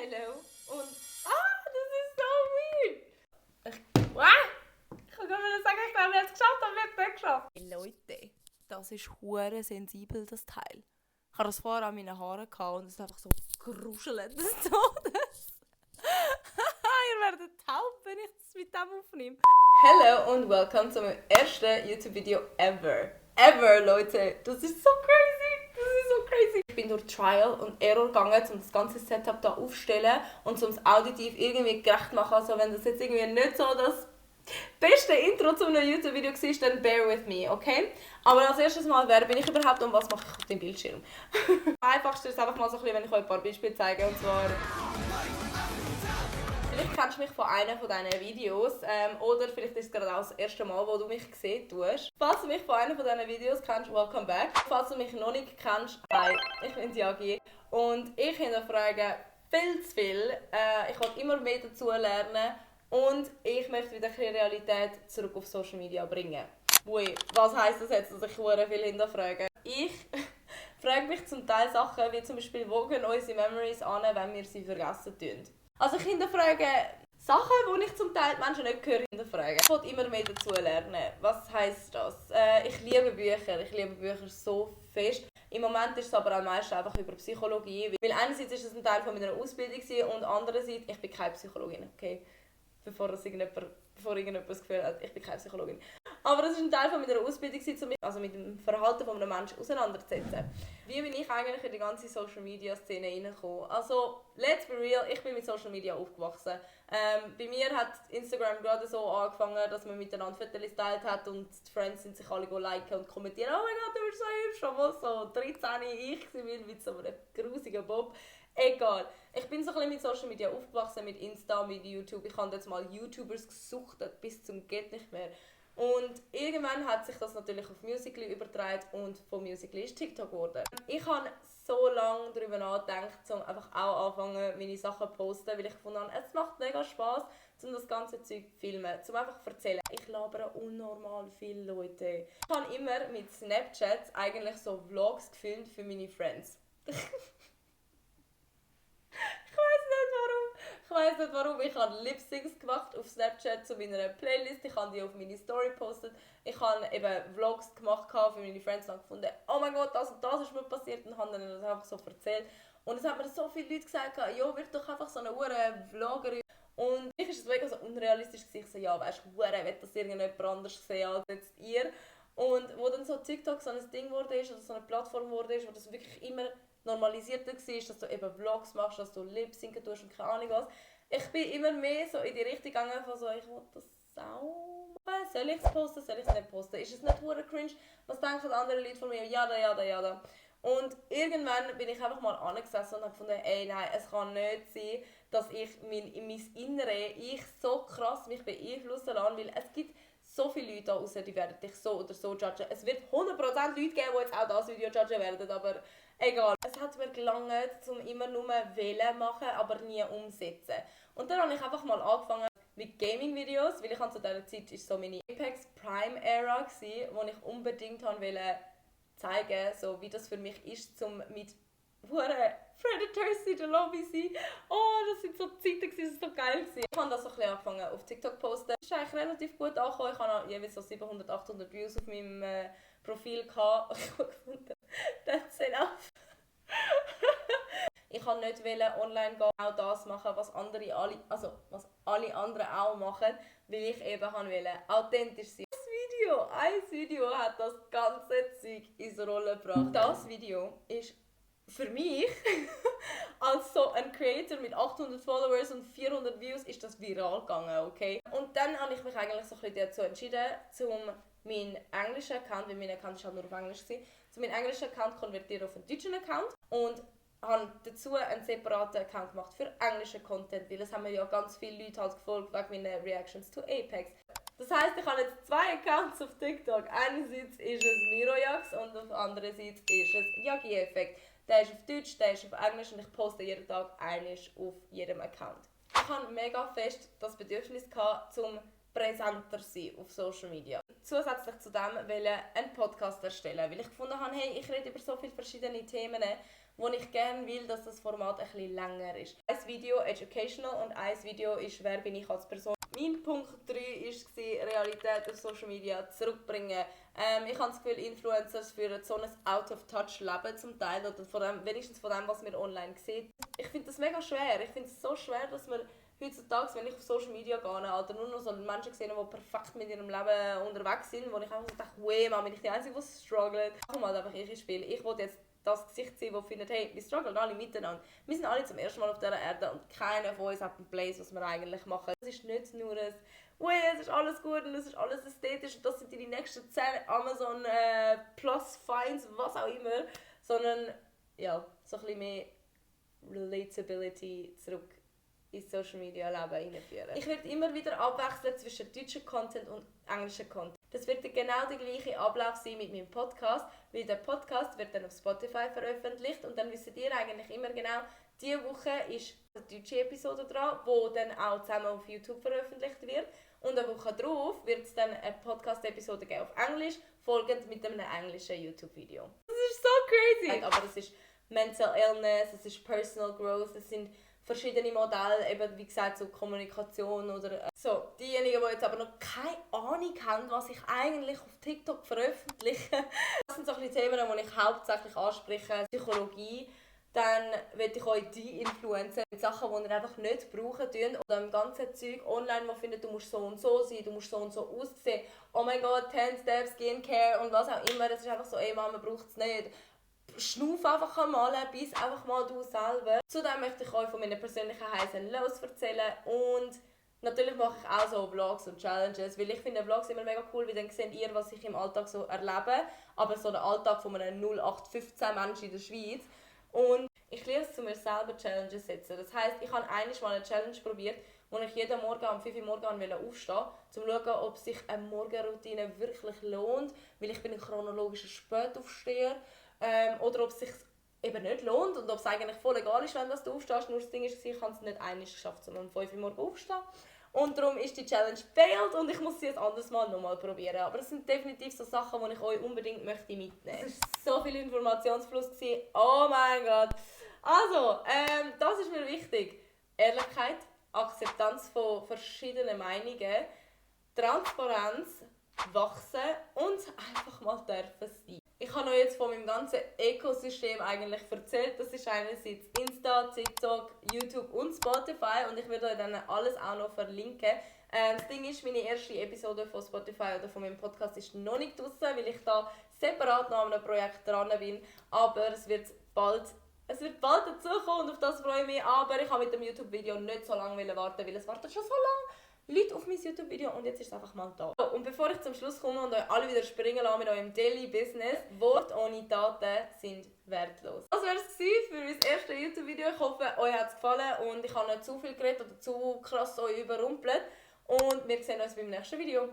Hello und das ist so weird. Ich kann gar nicht sagen, ich glaube, ich habe es geschafft, aber ich habe es nicht geschafft. Hey Leute, das ist hure sensibel, das Teil. Ich hatte das vorher an meinen Haaren und es ist einfach so geruschelt des Todes. Ihr werdet taub, wenn ich das mit dem aufnehme. Hello und welcome zu meinem ersten YouTube-Video ever. Ever, Leute. Das ist so crazy. Das ist so crazy. Ich bin durch Trial und Error gegangen, um das ganze Setup hier aufzustellen und um es auditiv irgendwie gerecht zu machen. Also wenn das jetzt irgendwie nicht so das beste Intro zu einem YouTube-Video war, dann bear with me, okay? Aber als erstes mal, wer bin ich überhaupt und was mache ich auf dem Bildschirm? Am einfachsten ist einfach mal so ein bisschen, wenn ich euch ein paar Beispiele zeige, und zwar... Vielleicht kennst du mich von einem von diesen Videos oder vielleicht ist es gerade auch das erste Mal, wo du mich gesehen hast. Falls du mich von einem von diesen Videos kennst, welcome back. Falls du mich noch nicht kennst, hi, ich bin Jagi und ich hinterfrage viel zu viel. Ich will immer mehr dazu lernen und ich möchte wieder ein Realität zurück auf Social Media bringen. Ui, was heisst das jetzt, dass ich sehr viel hinterfrage? Ich frage mich zum Teil Sachen wie zum Beispiel, wo gehen unsere Memories an, wenn wir sie vergessen tun. Also ich hinterfrage Sachen, die ich zum Teil die Menschen nicht hören, hinterfragen. Ich will immer mehr dazu lernen. Was heisst das? Ich liebe Bücher. Ich liebe Bücher so fest. Im Moment ist es aber am meisten einfach über Psychologie. Weil einerseits ist es ein Teil von meiner Ausbildung und andererseits, ich bin keine Psychologin, okay? Bevor irgendjemand das Gefühl hat, ich bin keine Psychologin. Aber es war ein Teil von meiner Ausbildung, um mich mit dem Verhalten von einem Menschen auseinanderzusetzen. Wie bin ich eigentlich in die ganze Social Media Szene reingekommen? Also, let's be real, ich bin mit Social Media aufgewachsen. Bei mir hat Instagram gerade so angefangen, dass man miteinander Fotos geteilt hat und die Friends sind sich alle liken und kommentieren, oh mein Gott, du bist so hübsch, obwohl so 13 ich war mit so einem grusigen Bob. Egal. Ich bin so ein bisschen mit Social Media aufgewachsen, mit Insta, mit YouTube. Ich habe jetzt mal YouTubers gesuchtet, bis zum geht nicht mehr. Und irgendwann hat sich das natürlich auf Musical.ly übertragen und von Musical.ly ist TikTok geworden. Ich habe so lange darüber nachgedacht, um einfach auch anfangen, meine Sachen zu posten, weil ich gefunden habe, es macht mega Spass, um das ganze Zeug zu filmen, um einfach zu erzählen. Ich labere unnormal viele Leute. Ich habe immer mit Snapchat eigentlich so Vlogs gefilmt für meine Friends. Ich weiss nicht warum. Ich habe Lip-Syncs gemacht auf Snapchat zu meiner Playlist. Ich habe die auf meine Story gepostet. Ich habe eben Vlogs gemacht für meine Friends und gefunden, oh mein Gott, das und das ist mir passiert und habe dann das einfach so erzählt. Und es haben mir so viele Leute gesagt, ja, wird doch einfach so eine Vloggerin. Und für mich war es mega so unrealistisch. Ich so, ja, weißt du, ich will das irgendjemand anders sehen als jetzt ihr. Und wo dann so TikTok so ein Ding wurde oder so eine Plattform wurde, wo das wirklich immer normalisierter war, dass du eben Vlogs machst, dass du Lip-Synken tust und keine Ahnung was. Ich bin immer mehr so in die Richtung gegangen von so, ich will das auch machen. Soll ich es posten, soll ich es nicht posten? Ist es nicht hure cringe? Was denken andere Leute von mir? Ja. Und irgendwann bin ich einfach mal angesessen und habe gefunden, ey, nein, es kann nicht sein, dass ich mein Innere, ich so krass mich beeinflussen lasse, weil es gibt so viele Leute da draussen, die werden dich so oder so judgen. Es wird 100% Leute geben, die jetzt auch das Video judgen werden, aber egal. Es hat mir gelangt, um immer nur Wählen machen, aber nie umsetzen. Und dann habe ich einfach mal angefangen mit Gaming-Videos, weil ich zu dieser Zeit ist so meine Apex Prime Era war, wo ich unbedingt wollte zeigen, so wie das für mich ist, um mit Predators in der Lobby zu sein. Oh, das sind so Zeiten, das war so geil. Ich habe das so ein bisschen angefangen auf TikTok zu posten. Das ist eigentlich relativ gut angekommen. Ich habe jeweils so 700, 800 Views auf meinem Profil gehabt. Ich habe gefunden, that's enough. Ich wollte nicht online gehen, auch das machen, was alle anderen auch machen, weil ich eben wollte authentisch sein. Ein Video hat das ganze Zeug ins Rollen gebracht. Das Video ist für mich, als so ein Creator mit 800 Followers und 400 Views, ist das viral gegangen, okay? Und dann habe ich mich eigentlich so ein bisschen dazu entschieden, meinen englischen Account, weil mein Account war halt nur auf Englisch, meinen englischen Account konvertieren auf einen deutschen Account und habe dazu einen separaten Account gemacht für englischen Content, weil das haben mir ja ganz viele Leute halt gefolgt wegen meinen Reactions to Apex. Das heisst, ich habe jetzt 2 Accounts auf TikTok. Einerseits ist es Mirojax und auf der anderen Seite ist es Jagi-Effekt. Der ist auf Deutsch, der ist auf Englisch und ich poste jeden Tag einiges auf jedem Account. Ich hatte mega fest das Bedürfnis zum präsenter sein auf Social Media. Zusätzlich zu dem wollte ich einen Podcast erstellen, weil ich gefunden habe, hey, ich rede über so viele verschiedene Themen wo ich gerne will, dass das Format ein bisschen länger ist. Ein Video educational und ein Video ist, wer bin ich als Person. Mein Punkt 3 war, Realität auf Social Media zurückbringen. Ich habe das Gefühl, Influencers führen so ein Out-of-Touch-Leben zum Teil, oder von dem, wenigstens von dem, was man online sieht. Ich finde das mega schwer. Ich finde es so schwer, dass man heutzutage, wenn ich auf Social Media gehe, Alter, nur noch so Menschen gesehen, die perfekt mit ihrem Leben unterwegs sind, wo ich einfach so denke, wey, Mann, bin ich die Einzige, die struggelt. Komm halt einfach ich ins Spiel. Ich will jetzt das Gesicht sein, das findet, hey, wir strugglen alle miteinander. Wir sind alle zum ersten Mal auf dieser Erde und keiner von uns hat einen Place, was wir eigentlich machen. Es ist nicht nur ein «Wey, es ist alles gut und es ist alles ästhetisch und das sind die nächsten 10 Amazon Plus Finds, was auch immer», sondern ja, so ein bisschen mehr Relatability zurück ins Social Media Leben hineinführen. Ich werde immer wieder abwechseln zwischen deutschem Content und englischem Content. Das wird genau der gleiche Ablauf sein mit meinem Podcast, weil der Podcast wird dann auf Spotify veröffentlicht und dann wisst ihr eigentlich immer genau, diese Woche ist die deutsche Episode dran, die dann auch zusammen auf YouTube veröffentlicht wird. Und eine Woche darauf wird es dann eine Podcast-Episode geben auf Englisch, folgend mit einem englischen YouTube-Video. Das ist so crazy! Aber es ist Mental Illness, es ist Personal Growth, es sind verschiedene Modelle, eben wie gesagt, so Kommunikation oder so. Diejenigen, die jetzt aber noch keine Ahnung haben, was ich eigentlich auf TikTok veröffentliche, das sind so ein bisschen Themen, die ich hauptsächlich anspreche. Psychologie, dann will ich euch die Influencer mit Sachen, die ihr einfach nicht brauchen tun. Oder im ganzen Zeug online, wo findet, du musst so und so sein, du musst so und so aussehen. Oh mein Gott, 10 Steps, Skincare und was auch immer. Das ist einfach so, ey Mama, braucht es nicht. Schnuff einfach einmal, bis einfach mal du selber. Zudem möchte ich euch von meinen persönlichen Highs and Lows erzählen und natürlich mache ich auch so Vlogs und Challenges, weil ich finde Vlogs immer mega cool, weil dann seht ihr, was ich im Alltag so erlebe, aber so den Alltag von einem 0815 Menschen in der Schweiz. Und ich liebe es, zu mir selber Challenges zu setzen. Das heisst, ich habe einmal eine Challenge probiert, wo ich jeden Morgen um 5 Uhr morgens aufstehen wollte, um zu schauen, ob sich eine Morgenroutine wirklich lohnt, weil ich bin ein chronologischer Spätaufsteher. Oder ob es sich eben nicht lohnt und ob es eigentlich voll egal ist, wenn du aufstehst. Nur das Ding ist, ich habe es nicht einmal geschafft, um 5 Uhr morgens aufzustehen. Und darum ist die Challenge failed und ich muss sie jetzt anderes Mal nochmal probieren. Aber es sind definitiv so Sachen, die ich euch unbedingt mitnehmen möchte. Es war so viel Informationsfluss. Oh mein Gott! Also, das ist mir wichtig. Ehrlichkeit, Akzeptanz von verschiedenen Meinungen, Transparenz, wachsen und einfach mal dürfen sein. Ich habe euch jetzt von meinem ganzen Ökosystem eigentlich erzählt. Das ist einerseits Insta, TikTok, YouTube und Spotify und ich werde euch dann alles auch noch verlinken. Das Ding ist, meine erste Episode von Spotify oder von meinem Podcast ist noch nicht draussen, weil ich da separat noch an einem Projekt dran bin. Aber es wird bald dazukommen und auf das freue ich mich. Aber ich habe mit dem YouTube-Video nicht so lange warten, weil es wartet schon so lange Leute auf mein YouTube-Video und jetzt ist es einfach mal da. Und bevor ich zum Schluss komme und euch alle wieder springen lasse mit eurem Daily Business, Worte ohne Taten sind wertlos. Das war es für mein erstes YouTube-Video. Ich hoffe, euch hat es gefallen und ich habe nicht zu viel geredet oder zu krass euch überrumpelt. Und wir sehen uns beim nächsten Video.